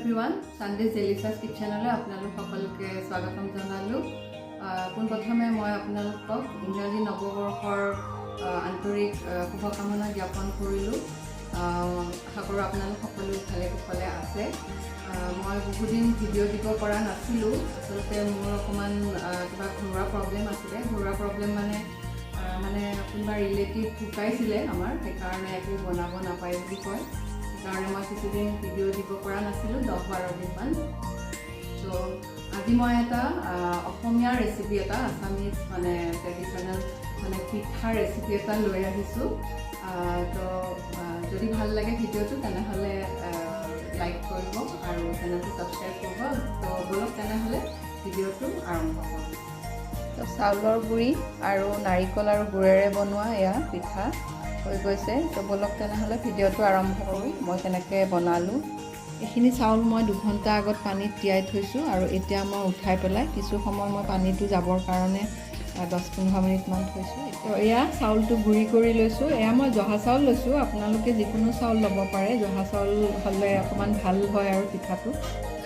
Everyone, Sunday জেলিচাছ কিটচেনলৈ আপোনালোক সকলোকে স্বাগতম জনালোঁ। পোনপ্ৰথমে মই আপোনালোকক ইংৰাজী নৱবৰ্ষৰ আন্তৰিক শুভকামনা জ্ঞাপন কৰিলোঁ। আশা কৰোঁ আপোনালোক সকলো ভালে কুশলে আছে। মই বহুদিন ভিডিঅ' দিব পৰা নাছিলোঁ। আচলতে মোৰ অকণমান কিবা ঘৰুৱা প্ৰব্লেম আছিলে। ঘৰুৱা প্ৰব্লেম মানে মানে কোনোবা ৰিলেটিভ ঢুকাইছিলে আমাৰ, সেইকাৰণে একো বনাব নাপায় বুলি কয়। সেইকাৰণে মই কিছুদিন ভিডিঅ' দিব পৰা নাছিলোঁ, 10-12 দিনমান। ত' আজি মই এটা অসমীয়া ৰেচিপি এটা, আছামিজ মানে ট্ৰেডিশ্যনেল মানে পিঠাৰ ৰেচিপি এটা লৈ আহিছোঁ। ত' যদি ভাল লাগে ভিডিঅ'টো তেনেহ'লে লাইক কৰিব আৰু চেনেলটো ছাবস্ক্ৰাইব কৰিব। ত' ব'লক তেনেহ'লে ভিডিঅ'টো আৰম্ভ কৰোঁ। ত' চাউলৰ গুড়ি আৰু নাৰিকল আৰু গুড়েৰে বনোৱা এয়া পিঠা হৈ গৈছে। তো ব'লক তেনেহ'লে ভিডিঅ'টো আৰম্ভ কৰোঁ। মই কেনেকৈ বনালোঁ। এইখিনি চাউল মই 2 ঘণ্টা আগত পানীত তিয়াই থৈছোঁ আৰু এতিয়া মই উঠাই পেলাই কিছু সময় মই পানীটো যাবৰ কাৰণে 10-15 মিনিটমান থৈছোঁ। তো এয়া চাউলটো গুড়ি কৰি লৈছোঁ। এয়া মই জহা চাউল লৈছোঁ, আপোনালোকে যিকোনো চাউল ল'ব পাৰে। জহা চাউল হ'লে অকণমান ভাল হয় আৰু পিঠাটো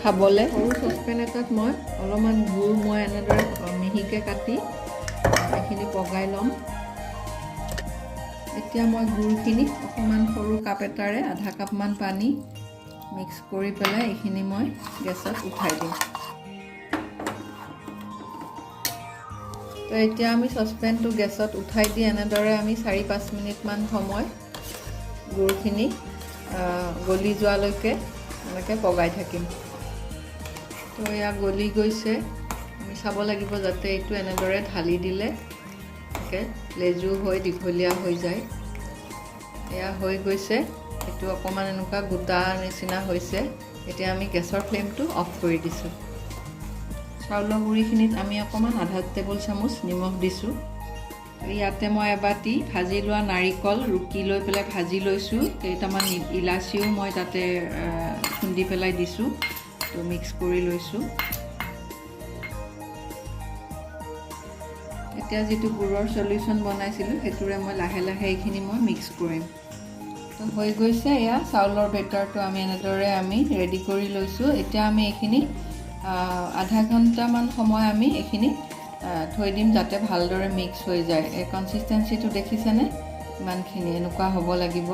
খাবলৈ। সৰু চচপেন এটাত মই অলপমান গুড় মই এনেদৰে মিহিকৈ কাটি এইখিনি পগাই ল'ম। এতিয়া মই গুড়খিনি অকণমান সৰু কাপ এটাৰে আধা কাপমান পানী মিক্স কৰি পেলাই এইখিনি মই গেছত উঠাই দিম। তো এতিয়া আমি চচপেনটো গেছত উঠাই দি এনেদৰে আমি 4-5 মিনিটমান সময় গুড়খিনি গলি যোৱালৈকে এনেকৈ পগাই থাকিম। তো এয়া গলি গৈছে। আমি চাব লাগিব যাতে এইটো এনেদৰে ঢালি দিলে এনেকৈ লেজু হৈ দীঘলীয়া হৈ যায়। এয়া হৈ গৈছে। এইটো অকণমান এনেকুৱা গোটা নিচিনা হৈছে। এতিয়া আমি গেছৰ ফ্লেমটো অফ কৰি দিছোঁ। চাউলৰ গুড়িখিনিত আমি অকণমান আধা টেবুল চামুচ নিমখ দিছোঁ। ইয়াতে মই এবাতি ভাজি লোৱা নাৰিকল ৰুকি লৈ পেলাই ভাজি লৈছোঁ। কেইটামান ইলাচিও মই তাতে খুন্দি পেলাই দিছোঁ। তো মিক্স কৰি লৈছোঁ। এতিয়া যিটো গুড়ৰ চলিউশ্যন বনাইছিলোঁ, সেইটোৰে মই লাহে লাহে এইখিনি মই মিক্স কৰিম। তো হৈ গৈছে। এয়া চাউলৰ বেটাৰটো আমি এনেদৰে আমি ৰেডি কৰি লৈছোঁ। এতিয়া আমি এইখিনি আধা ঘণ্টামান সময় আমি এইখিনি থৈ দিম যাতে ভালদৰে মিক্স হৈ যায়। এই কনচিষ্টেঞ্চিটো দেখিছেনে? ইমানখিনি এনেকুৱা হ'ব লাগিব।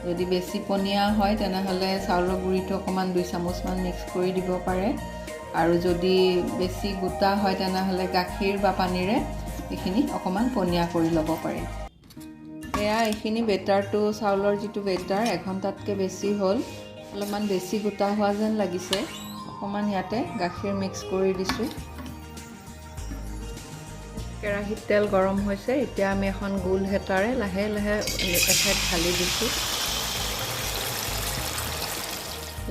যদি বেছি পনীয়া হয়, তেনেহ'লে চাউলৰ গুড়িটো অকণমান 2 চামুচমান মিক্স কৰি দিব পাৰে আৰু যদি বেছি গোটা হয়, তেনেহ'লে গাখীৰ বা পানীৰে এইখিনি অকণমান পনীয়া কৰি ল'ব পাৰি। এয়া এইখিনি বেটাৰটো, চাউলৰ যিটো বেটাৰ, এঘণ্টাতকৈ বেছি হ'ল। অলপমান বেছি গোটা হোৱা যেন লাগিছে। অকণমান ইয়াতে গাখীৰ মিক্স কৰি দিছোঁ। কেৰাহীত তেল গৰম হৈছে। এতিয়া আমি এখন গোল হেতাৰে লাহে লাহে এঠাইত ঢালি দিছোঁ।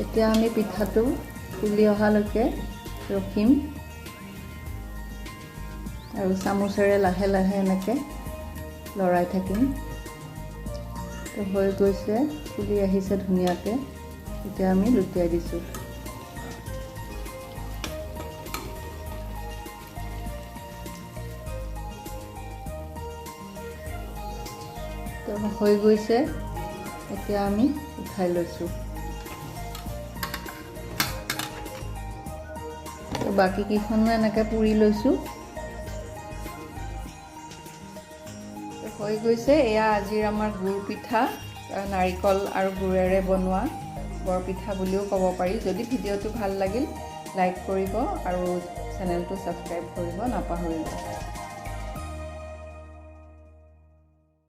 এতিয়া আমি পিঠাটো ফুলি অহালৈকে ৰখিম আৰু চামুচেৰে লাহে লাহে এনেকৈ লৰাই থাকিম। তো হৈ গৈছে, ফুলি আহিছে ধুনীয়াকৈ। এতিয়া আমি লুটিয়াই দিছোঁ। তো হৈ গৈছে। এতিয়া আমি উঠাই লৈছোঁ। তো বাকী কেইখনো এনেকৈ পুৰি লৈছোঁ। হৈ গৈছে। এয়া আজিৰ আমাৰ গুড় পিঠা, নাৰিকল আৰু গুড়েৰে বনোৱা বৰপিঠা বুলিও ক'ব পাৰি। যদি ভিডিঅ'টো ভাল লাগিল, লাইক কৰিব আৰু চেনেলটো ছাবস্ক্ৰাইব কৰিব নাপাহৰিব।